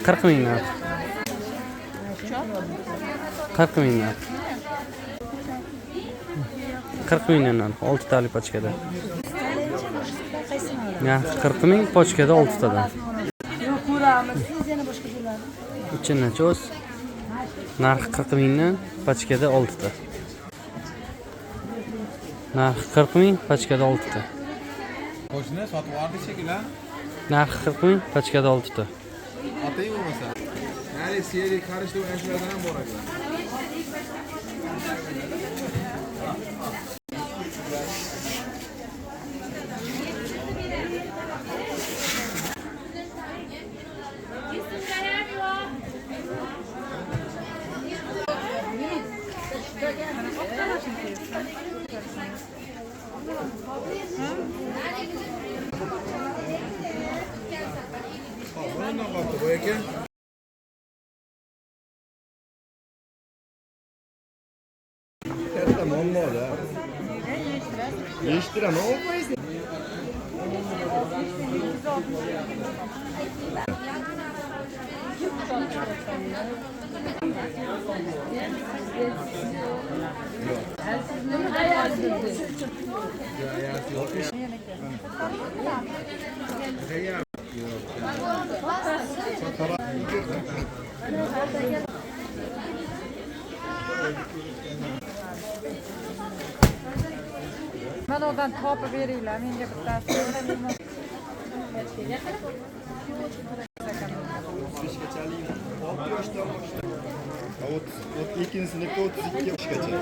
40 ming narxi. 40 ming narxi. 40 mingdan narxi, 6 tali pachkada. Narxi 40 ming, pachkada 6 tadan. Ichi nachos. Narxi 40 mingdan, pachkada 6 ta. Narxi 40 ming, pachkada 6 ta. Qo'shni sotib yubordi shekilli. Narxi 40 ming, pachkada 6 ta. Otang bo'lmasa. Ya'ni serik qarishli o'yinchilardan ham bor ekan. Bundan qoldi bu ekan. Katta muammo-da. Yeyishtiraman, 10%. Mana oradan topib beringlar menga bittasi. 35gachalik, 6 yoshdan boshlab. 32 sinfda 32 yoshgacha.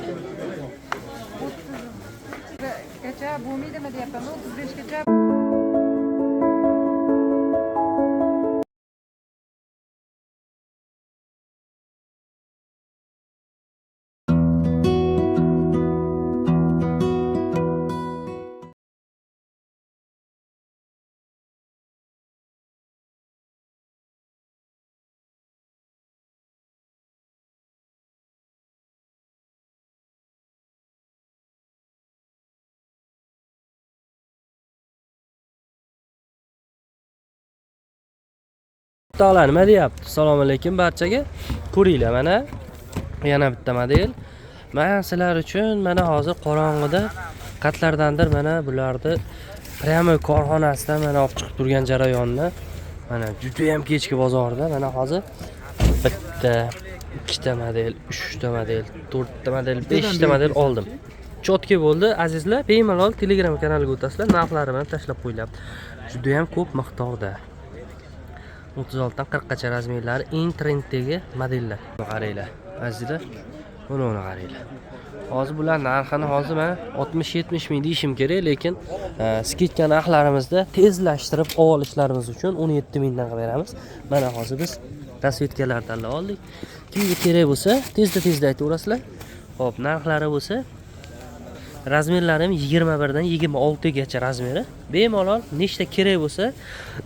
30gacha bo'lmaydimi deyapman, 35gacha. O'rtoqlar nima deyapti? Assalomu alaykum barchaga. Ko'ringlar mana yana bitta model. Men sizlar uchun mana hozir qorong'ida qatlardandir mana bularni prямо korxonasidan mana olib chiqib turgan jarayonni mana juda ham kechki bozorda mana hozir bitta, ikkita model, uchta model, to'rtta model, beshta model oldim. Chotki bo'ldi azizlar, bemalol Telegram kanaliga o'tasizlar, narxlari bilan tashlab qo'yilyapti. Juda ham ko'p miqdorda. 36 dan 40 gacha razmerlari eng trenddagi modellar. Qaranglar, azizlar, buni qaranglar. Hozir bular narxini hozir men 60-70 ming deyishim kerak, lekin skidka narxlarimizda tezlashtirib olishlarimiz uchun 17 mingdan qilib beramiz. Mana hozir biz rasvetkalar tanlab oldik. Kimga kerak bo'lsa, tezda-tezda aytaverasizlar. Xo'p, narxlari bo'lsa razmerlari ham 21 dan 26 gacha razmeri. Bemalol nechta kerak bo'lsa,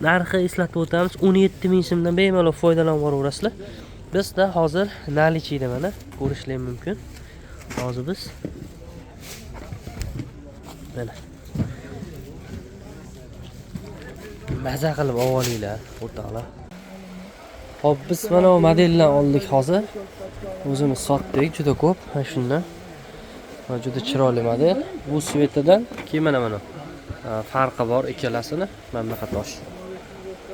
narxi eslatib o'tamiz, 17 ming so'mdan bemalol foydalanib boraverasizlar. Bizda hozir nalichiyda mana ko'rishlar mumkin. Hozir biz mana maza qilib olinglar, o'rtoqlar. Xo'p, biz mana bu modelni oldik hozir. O'zimiz sotdik juda ko'p, mana shundan. Juda chiroyli model. Bu svetidan keyin mana mana farqi bor ikkalasini. Mana bunaqa tosh.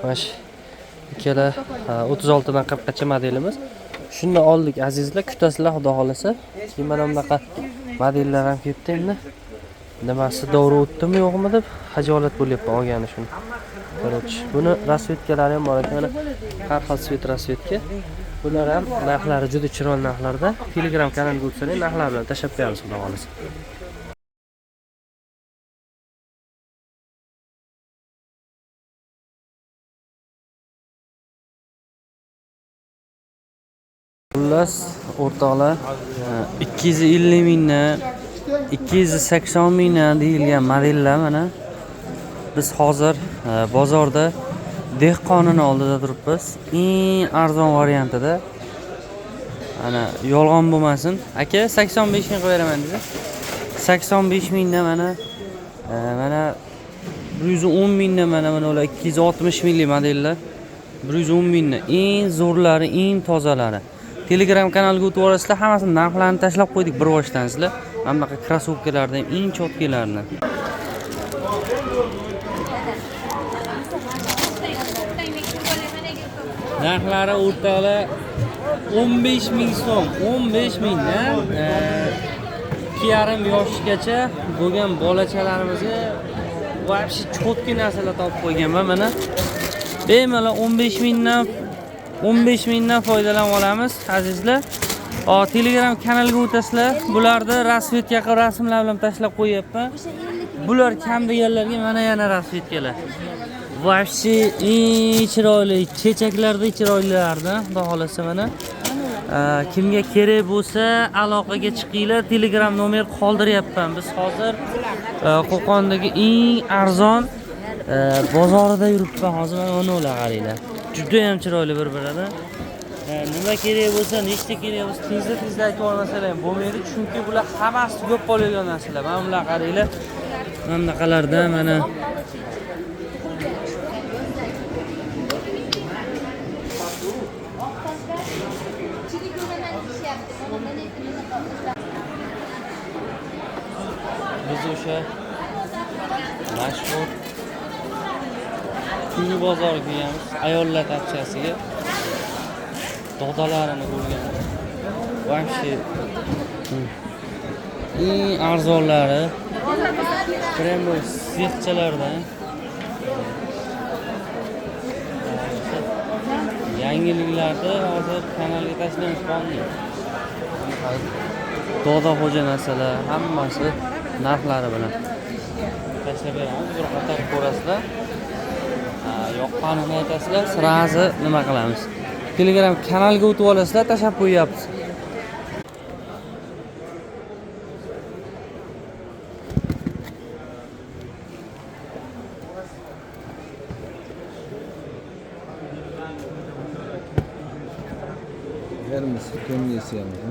Mana shu ikkala 36 dan 40 gacha modelimiz. Shuni oldik azizlar, kutasizlar xudo xolasa. Keyin mana bunaqa modellar ham kelibdi endi. Nimasi to'g'ri o'tdimi yo'qmi deb xajolat bo'lyapman olgani shuni. Короче, buni rasvetkalari ham bor ekan. Mana har xil svet rasvetka. Bular ham narxlari juda chiroyli narxlarda. Telegram kanaliga o'tsangiz narxlar bilan tashlab qo'yamiz xudo xolasa. Xullas, o'rtoqlar, 250 mingdan, 280 mingdan deyilgan modellar mana biz hozir bozorda dehqonini oldida turibmiz. Eng arzon variantida. Ana yolg'on bo'lmasin. Aka 85 ming qilib beraman dedi. 85 mingdan mana mana 110 mingdan mana ular 260 minglik modellar. 110 mingdan. Eng zo'rlari, eng tozalari. Telegram kanaliga o'tib olasizlar, hammasini narxlarini tashlab qo'ydik bir boshdan sizlar. Mana bunaqa krossovkalardan eng chotkilarini. Narxlari o'rtoqlar 15 ming so'm, 15 mingdan 2,5 yoshgacha bo'lgan bolachalarimizga вообще chotki narsalar topib qo'yganman mana. Bemalol 15 mingdan 15 mingdan foydalanib olamiz azizlar. Telegram kanaliga o'tasizlar. Bularni rasvetga qilib rasmlar bilan tashlab qo'yapman. Bular kam deganlarga mana yana rasvetkalar. Вообще eng chiroyli chechaklarda chiroylilardan, xudo xolasa mana. Kimga kerak bo'lsa aloqaga chiqinglar, Telegram nomer qoldiryapman. Biz hozir Qo'qondagi eng arzon bozorida yuribman hozir. Mana ular qaranglar. Juda ham chiroyli bir-biridan. Nima kerak bo'lsa, nechta kerak bo'lsa, tezda aytib olmasalar ham bo'lmaydi, chunki bular hammasi tugab qoladigan narsalar. Mana bular qaranglar. Mana bunaqalardan mana biz o'sha mashhur tungi bozorga kelganmiz, ayollar taqchasiga. Dodalarini ko'rgan. Вообще eng arzonlari prямо sexchalardan. Yangiliklarni hozir kanalga tashlaymiz qoldi. Doda xo'ja narsalar hammasi narxlari bilan tashlab beramiz. Bir qator ko'rasizlar. Yoqqanini aytasizlar, sirazi nima qilamiz. Telegram kanaliga o'tib olasizlar, tashlab qo'yapmiz. Vermisi, temniyesi yalnız.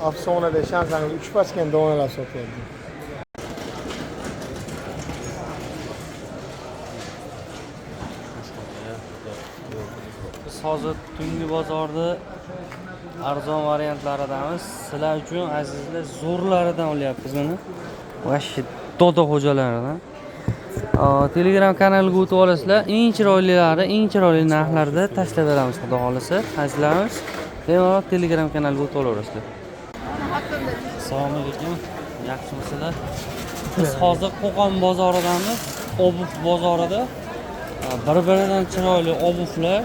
Afsonada ishonsangiz 3 pachka donalar sotyapti. Biz hozir tungi bozorda arzon variantlaridamiz. Sizlar uchun azizlar zo'rlaridan olyapmiz mana. Vashi doda xo'jalaridan. Telegram kanaliga o'tib olasizlar. Eng chiroylilari, eng chiroyli narxlarda tashlab beramiz xudo xolasa. Azizlarimiz, bemalol Telegram kanaliga o'tib olaverasizlar. Assalomu alaykum. Yaxshimisizlar? Biz hozir Qo'qon bozoridamiz, obuf bozorida. Bir-biridan chiroyli obuflar,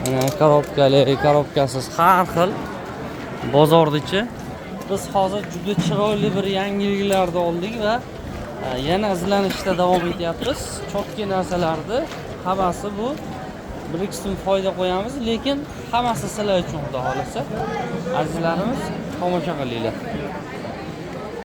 mana korobkali, korobkasiz har xil bozordichi. Biz hozir juda chiroyli bir yangiliklarni oldik va yana izlanishda davom etyapmiz. Chotki narsalarni hammasi bu 1-2 so'm foyda qo'yamiz, lekin hammasi sizlar uchun xudo xolasa. Azizlarimiz, tomosha qilinglar.